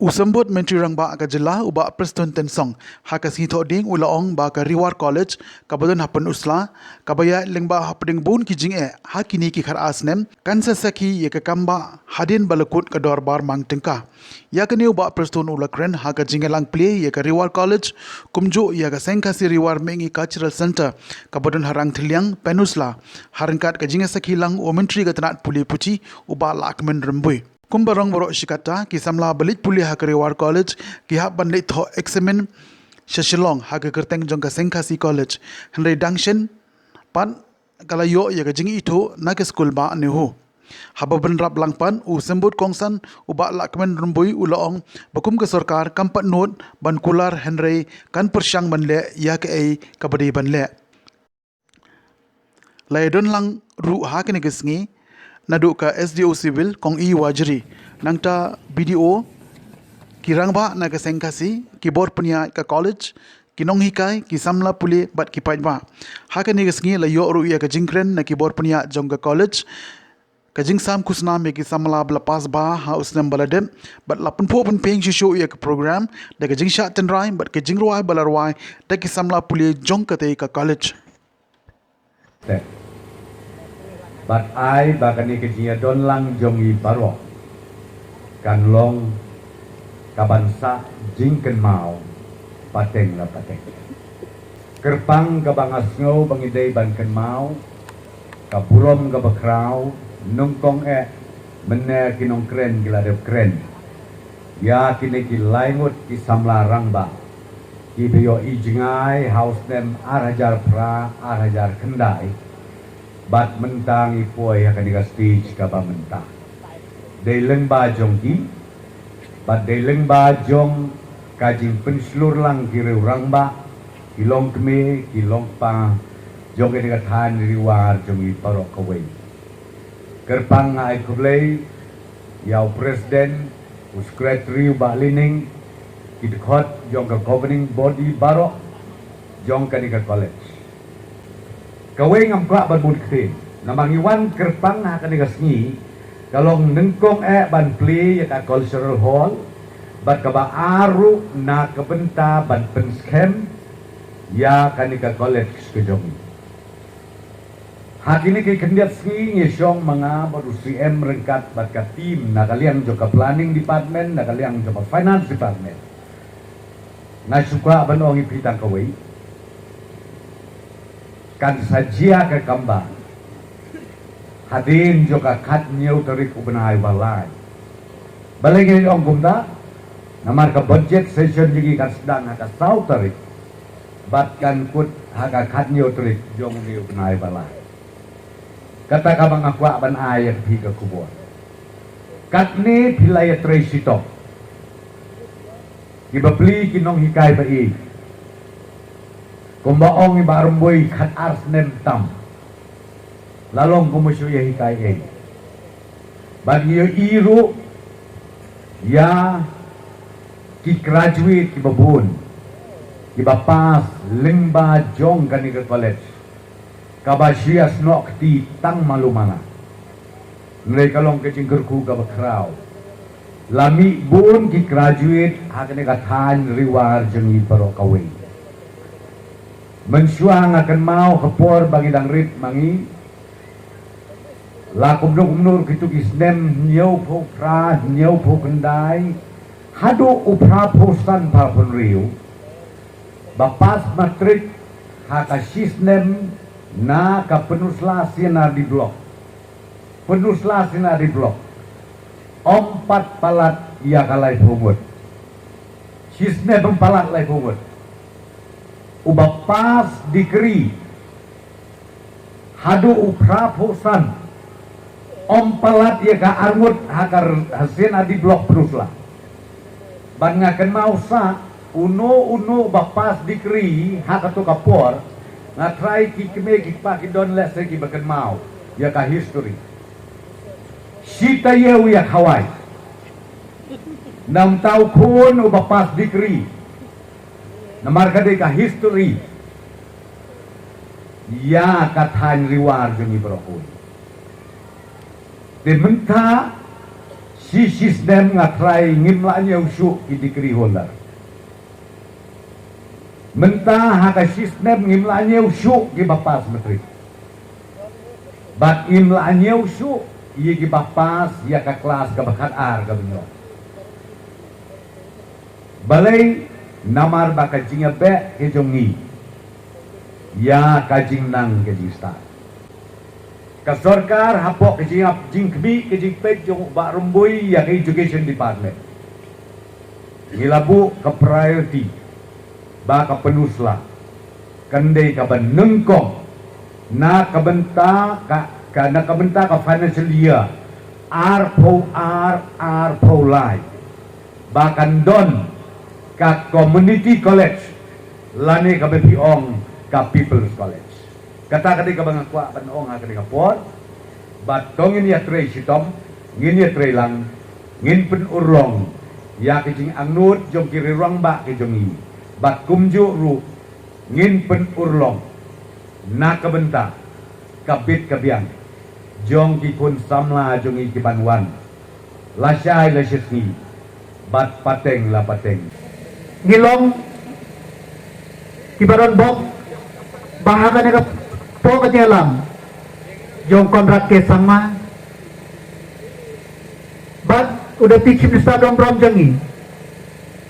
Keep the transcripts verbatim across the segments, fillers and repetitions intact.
U Symbud Myntri Rangbah ka Jylla u Bah Prestone Tynsong ha ka sngi Thohdieng u la ong ba ka Reward College kaba don ha Pynursla kaba ïaid lyngba hapdeng bun ki jingeh ha kine ki khatar snem kan sa sakhi ïa ka kambah hadien ba la kut ka dorbar mang tyngka. Ïa kane u Bah Prestone u la kren ha ka jingïalang plie ïa ka Reward College kumjuh ïa ka Seng Khasi Reward Mihngi Cultural Centre kaba don ha Rangthylliang, Pynursla, ha ryngkat ka jingïasakhi lang u Myntri ka tnat pule puthi u Bah Lahkmen Rymbui. Kumba rong baroh shi katta, ki samla ba leit pule ha ka Reward College ki hap ban leit thoh eksamin sha Shillong ha ka kyrteng jong ka Seng Khasi College. Hynrei dang shen pat ka la ïoh ïa ka jingithuh na ka skul bah NEHU. Haba bynrap lang pat, u Symbud kongsan u Bah Lahkmen Rymbui u la ong ba kum ka sorkar kam pat nud ban kular hynrei kan pyrshang ban leh ïa kaei kaba dei ban leh. La ïadon lang ruh ha kane ka sngi naduh ka S D O Civil Kong E Wajri, nangta B D O, ki rangbah na ka Seng Khasi, ki bor pynïaid ka college, ki nonghikai, ki samla pule bad ki paidbah. Ha kane ka sngi la ïoh ruh ïa ka jingkren na ki bor pynïaid jong ka college, ka jingsam khusnam ïa ki samla ba la pass ba ha u snem ba la dep bad la pynphuh pynphieng shuh shuh ïa ka program da ka jingshah tynrai bad ka jingrwai ba la rwai da ki samla pule jong katei ka college. Te bad ai ba kane ka jingïadon lang jong ngi baroh kan long kaban sah jingkynmaw pateng la pateng. Kyrpang kaba nga sngew ba ngi dei ban kynmaw ka burom kaba khraw, nyngkong eh mynne ki nongkren ki la dep kren ïa kine ki lai ngut ki samla rangbah kiba ïohi jngai ha u snem ar hajar phra ar hajar khyndai bad mynta ngi poi ha kane ka stage kaba mynta. Dei lyngba jong ki bad dei lyngba jong ka jingpynshlur lang ki riew rangbah, ki longkmie, ki longkpa jong kane ka thaiñ Ri War jong ngi baroh kawei. Kyrpang nga ai khublei ïa u president, u secretary, u Bah Lining, ki dkhot jong ka governing body baroh jong kane ka college. Kawei ngam kwah ban bun ktien namar ngi wan kyrpang ha kane ka sngi ka long nyngkong eh ban plie ïa ka cultural hall bad kaba ar ruh na ka bynta ban pynskhem ïa kane ka college ka jong ngi. Ha kine ki khyndiat sngi ngi shong ma nga bad u C M ryngkat bad ka team na ka liang jong ka planning department, na ka liang jong ka finance department. Nga shu kwah ban ong ïa phi tang kawei, kan sa jia ka kambah hadien jong ka khathynñiew tarik u bnai ba lai. Balei ngi ong kumta? Namar ka budget session jong ngi kan sdang ha ka saw tarik bad kan kut ha ka khathynñiew tarik jong une u bnai ba lai. Kata kaba nga kwah ban ai ïa phi ka khubor. Katne phi la ïatrei shitom. Ki bapli ki nonghikai ba ïeit, kumba ong i Bah Rymbui, khatar snem tam la long kumba shu ïahikai ei. Bad ngi ïohi ruh ïa ki graduate kiba bun kiba pass lyngba jong kane ka college kaba shu ïasnoh kti tang malu mala. Hynrei ka long ka jingkyrkhu kaba khraw. La mih bun ki graduate ha kane ka thaiñ Ri War jong ngi baroh kawei. Mynshuwa nga kynmaw ha por ba ngi dang rit ma ngi, la kumno kumno kito ki snem hynñiewphew phra, hynñiewphew khyndai haduh u phraphew san, phraphew hynriew ba pass matric ha ka shisnem na ka Pynursla C and R D block. Pynursla C and R D block. Ym pat palat ïa ka laiphew ngut. Shisnem ym palat laiphew ngut. Uba pass degree haduh u phraphew san ym palat ïa ka arngut ha ka r-, ha C and R D block Pynursla. Bad nga kynmaw sa uno uno ba pass degree ha kato ka por, nga trai ki kmie ki kpa ki don lehse kiba kynmaw ïa ka history. Shi taïew ïa khawai na uta u khun uba pass degree. Namar ka dei ka history ïa ka thaiñ Ri War jong ngi baroh kawei. Te mynta Shi shisnem nga trai ngim lah ñiew shuh ki degree holder. Mynta ha ka shisnem ngim lah ñiew shuh ki ba pass matric. Bad ngim lah ñiew shuh ïa ki ba pass ïa ka klas ka ba khat ar ka ba ñiew. Balei? Namar ba ka jingïabeh ka jong ngi ïa ka jingnang ka jingstad. Ka sorkar hapoh ka jingap jingkmih ka jingpeit jong u Bah Rymbui ïa ka education department. Ngi la buh ka priority ba ka pynusla kan dei ka ba nyngkong na ka bynta ka, ka na ka bynta ka financial year arphew ar arphew lai ba kan don ka community college lane ka ba phi ong ka people's college. Kata ka dei ka ba nga kwah ban ong ha ka dei ka por. Bad to ngin ïa trei shitom, ngin ïa trei lang, ngin pynurlong ïa ka jingangnud jong ki rangbah ka jong ngi. Bad kumjuh ruh ngin pynurlong na ka bynta ka bit ka biang jong ki khun samla jong ngi ki ban wan lashai lashisngi bad pateng la pateng. Ngi long ki ba don bok ba ha kane ka por ka jingïalam jong Conrad K Sangma bad u Deputy Chief Minister dong brom jong ngi.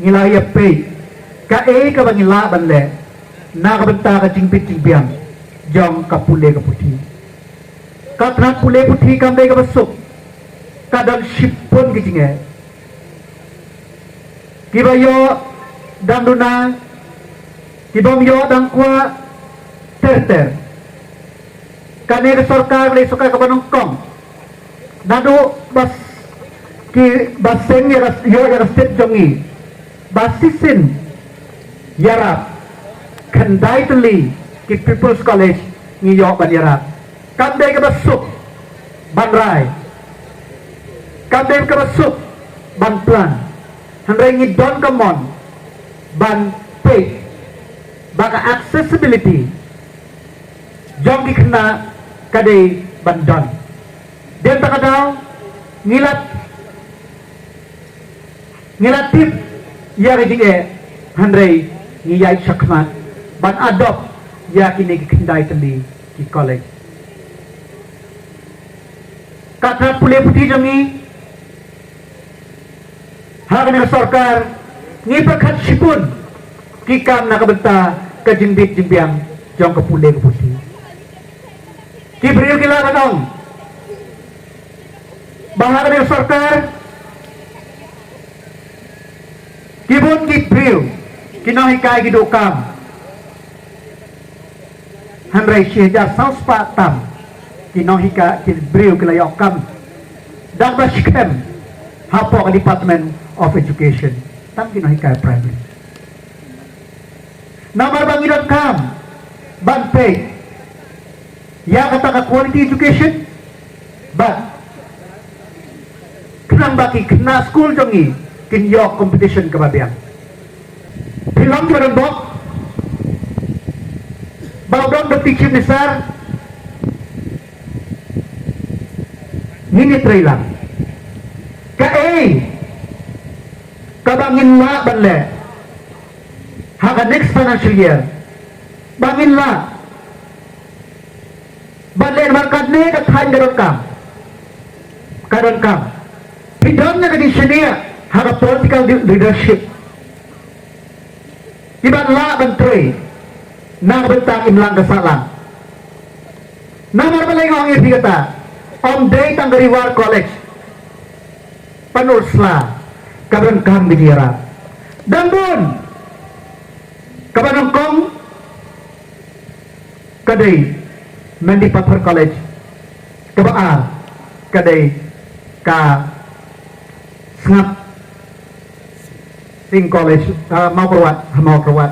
Ngi la ïa peit kaei ka ba ngi lah ban leh na ka bynta ka jingbit jingbiang jong ka pule ka puthi. Ka tnat pule puthi kam dei ka ba suk, ka don shibun ki jingeh. Ki ba ïoh dang duna, ki bym ïoh dang kwah ter ter. Kane ka sorkar lei sorkar ka ba nyngkong. Naduh ba s- ki ba seng ïa ka, ïoh ïa ka state jong ngi ba shisien ïarap, khyndai tylli ki People's College ngi ïoh ban ïarap. Kam dei ka ba suk ban rai, kam dei ka ba suk ban plan. Hynrei ngi don ka mon ban peit ba ka accessibility jong ki khynnah ka dei ban don. Dei ta ka daw ngi la, ngi la tip ïa ka jingeh, hynrei ngi ïaid shakhmat ban adopt ïa kine ki khyndai tylli ki college. Ka tnat pule puthi jong ngi ha kane ka sorkar ngi pyrkhat shibun ki kam na ka bynta ka jingbit jingbiang jong ka pule ka puthi. Ki briew ki la ban ong ba ha kane ka sorkar ki bun ki briew ki nonghikai ki duh kam. Hynrei shi hajar saw spah tam ki nonghikai ki briew ki la ïoh kam da kaba skhem hapoh ka Department of Education, tam ki nonghikai primary. Namar ba ngi donkam ban peit ïa kata ka quality education bad khnang ba ki khynnah skul jong ngi kin ïoh competition kaba biang. Phi long kiba don bok ba u don Deputy Chief Minister, ngin ïa trei lang kaei kaba ngin lah ban leh ha ka next financial year, ba ngin lah ban leh namar kane ka thaiñ ka donkam, ka donkam. Phi don na ka dei shane ha ka political leadership kiban lah ban trei na ka bynta imlang ka sahlang. Namar balei nga ong ïa phi kata? Ym dei tang ka Ri War College, Panur Sla, ka ba donkam ka jingïarap. Dang bun kaba nyngkong ka dei Mendipathar College, kaba ar ka dei ka Sngap Sing College, ah, Mawkyrwat, ha Mawkyrwat.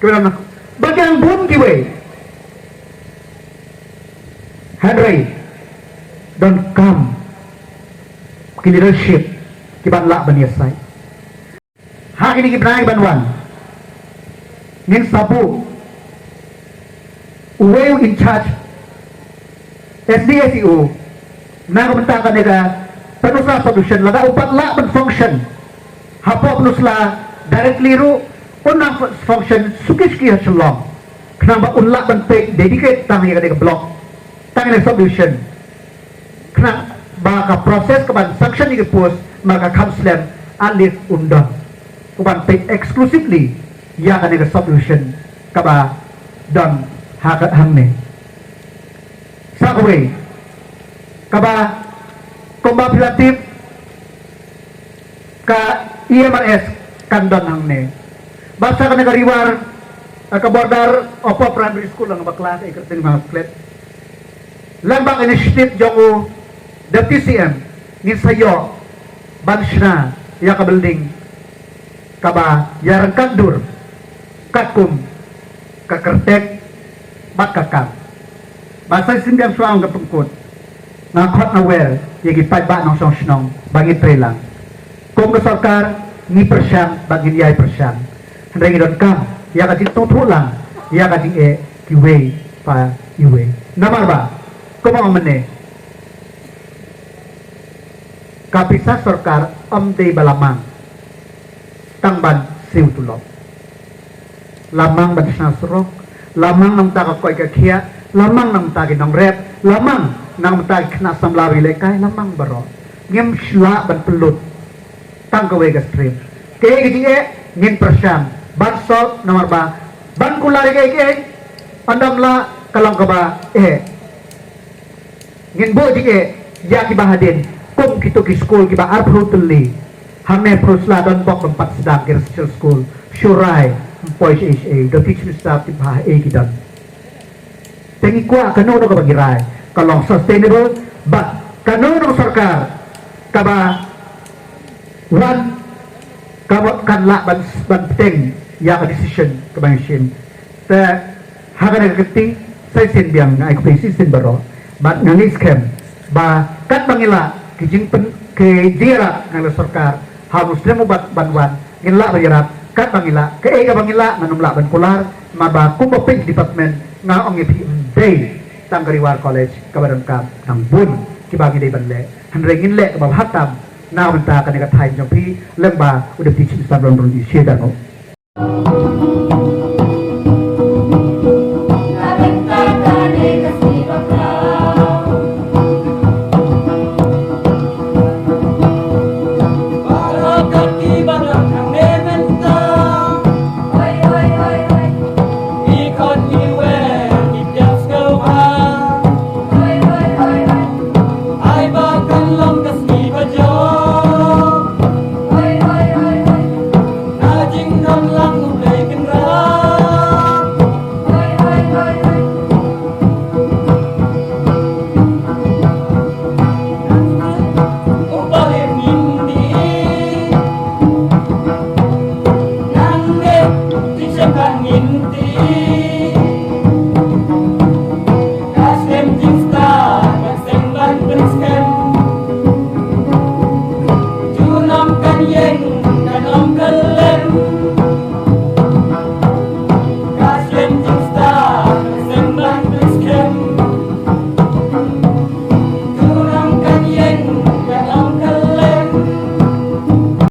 Kaba nyngkong, ba dang bun kiwei. Hynrei donkam ki leadership kiban lah ban ïasaid. Ha kine ki bnai ban wan ngin sa buh uwei u in charge S D S E O Na ka bynta kane ka Pynursla subdivision, lada u pat lah ban function hapoh Pynursla directly ruh, un nang function suki suki ha Shillong, khnang ba un lah ban peit dedicate tang ïa kane ka block, tang ïa kane ka subdivision, khnang ba ka process ka ban sanction ïa ki post, ma ka kham slem, at least un don u ban peit exclusively ïa kane ka subdivision kaba don ha ka hangne. Sa kawei kaba, kumba phi la tip, ka E M R S kan don hangne. Bad sa kane ka Ri War, eh, ka border Upper Primary School, lang bakla ka, i kyrteng ma klet. Lang bad initiative jong u Deputy C M, ngin sa ïoh ban shna ïa ka building kaba ïaryngkat dur katkum ka kyrteng bad ka kam. Ba sa shisien biang shuwa ong ka pynkut, nga khot nga wer ïa ki paidbah nongshong shnong ba ngin trei lang. Kum ka sorkar ngi pyrshang bad ngin ïai pyrshang, hynrei ngi donkam ïa ka jingsngewthuh lang ïa ka jingeh kiwei pa iwei. Namar ba kumba ong mynne, ka pisa sorkar ym dei ba la mang tang ban siew tulop. La mang ban shna surok, la mang na ka bynta ka koit ka khiah, la mang na ka bynta ki nongrep, la mang na ka bynta ki khynnah samla ba ïalehkai, la mang baroh. Ngim lah ban pynlut tang kawei ka stream. Kaei ka jingeh ngin pyrshang ban solve, namar ba ban kular ïa kaei kaei, ynda ym lah ka long kaba eh. Ngin buh jingeh ïa kiba hadien, kum kito ki skul kiba arphew tylli. Hangne Pynursla don bok ban pat sdang ki residential school, shu rai, ym poi shaei shaei, da teach minister tip ha ei ki don. Te ngi kwah kano kano kaba ngi rai ka long sustainable, bad kano kano ka sorkar kaba wan, kaba kan lah ban, ban bteng ïa ka decision kaba ngi shim. Te ha kane ka kti, sa shisien biang nga ai khublei shisien baroh. Bad nga ngeit skhem ba katba ngi lah, ki jingpyn, ki jingïarap na ka sorkar ha u snem uba ban wan, ngin lah ban ïarap katba ngi lah. Kaei kaba ngi lah ngan ym lah ban kular, namar ba kumba phi department, nga ong ïa phi, ym dei tang ka Ri War College kaba donkam, nang bun kiba ngi dei ban leh. Hynrei ngin leh kaba bha tam na ka bynta kane ka thaiñ jong phi, lem bad u Deputy Chief Minister Ronald Rangdi. Shisha.